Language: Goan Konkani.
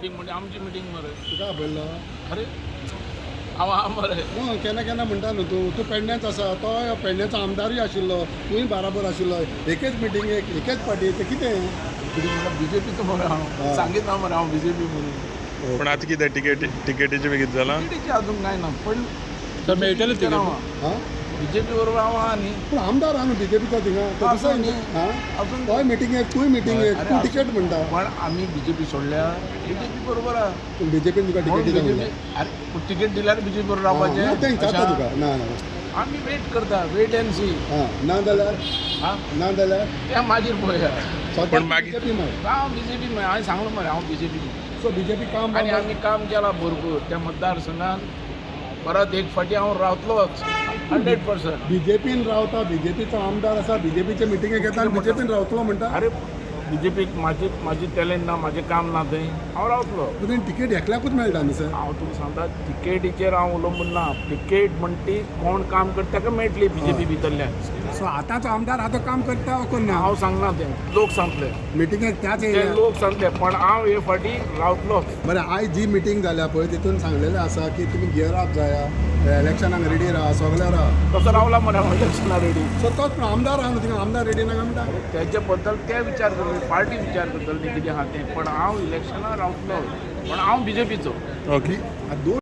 मिटींग म्हणजे आमची मिटींग मरे. तुका आपयल्लो? अरे, हांव आहा मरे. ना, केन्ना केन्ना म्हणटा न्हू तूं. तूं पेडण्याच आसा, तो पेडण्याचो आमदारूय आशिल्लो, तूंय बाराबर आशिल्लो एकेच मिटिंगेक, एकेच पार्टी. तें कितें? कितें म्हणल्यार बीजेपीचो मरे हांव. सांगीत ना मरे हांव बीजेपी म्हणून. पण आता कितें, तिकेटीचें बी कितें जालां? तिकेटीची अजून काय ना, पण तर मेळटलें तिकेट. हां. बीजेपी बरोबर हांव आहा न्ही. पूण आमदार आहा न्हू बीजेपीचो थिंगा तो. आसा दुसरो न्ही. हां. अजून तोय मिटिंगेक, तूंय मिटिंगेक. अरे तूं आसूं. तिकेट म्हणटा. पण आमी बीजेपी सोडल्या, बीजेपी बरोबर आहा. पूण बीजेपीन तुका म्हणून तिकेट दिता बीजेपी म्हणलें? अरे, पूण तिकेट दिल्यार बीजेपी बरोबर ना, तें रावपाचें विचारता अशें. तुका. ना ना. आमी वेट करता, वेट एंड सी. हां, ना जाल्यार? हा. ना जाल्यार? त्या मागीर पळोवया. स्वता पण मागीर- बीजेपी मरे. हांव बीजेपी, हांवें सांगलो मरे, हांव बीजेपी. सो बीजेपी काम आनी बाबा. आमी काम केलां भरपूर त्या मतदारसंघात. परत एक फावटी हांव रावतलोच 100%. बीजेपीन रावता, बीजेपीचो आमदार आसा, बीजेपीचे मिटिंगेक येता आनी बीजेपीन रावतलो म्हणटा. अरे, बीजेपीक म्हाजी टॅलंट ना, म्हाजें काम ना थंय, हांव रावतलो. तुवें तिकेट एकल्याकूच मेळटा न्ही सर? हांव तुका सांगता, तिकेटीचेर हांव उलोवंक ना. तिकेट म्हणटी ती कोण काम करता ताका मेळटली बीजेपी भितरल्यान. सो आतांचो आमदार आतां काम करता वो करना? हांव सांगना, तें लोक सांगतले. मिटिंगेक त्याच ते येयल्या. लोक सांगतले, पण हांव हे फाटी रावतलोच. बरें, आयज जी मिटींग जाल्या पळय, तितून सांगलेलें आसा की तुमी गियर अप जाया, इलेक्शनाक रेडी राहा, सगळे राहा. तसो रावला मरे हांव इलेक्शना रेडी. सो तोच पण आमदार आहा न्हू थिंगा, आमदार रेडी नाका म्हणटा. तेजे बद्दल ते विचार करतले, पार्टी विचार करतली ती कितें आहा तें, पण हांव इलेक्शना रावतलो, पण हांव बीजेपीचो. ओके. दोन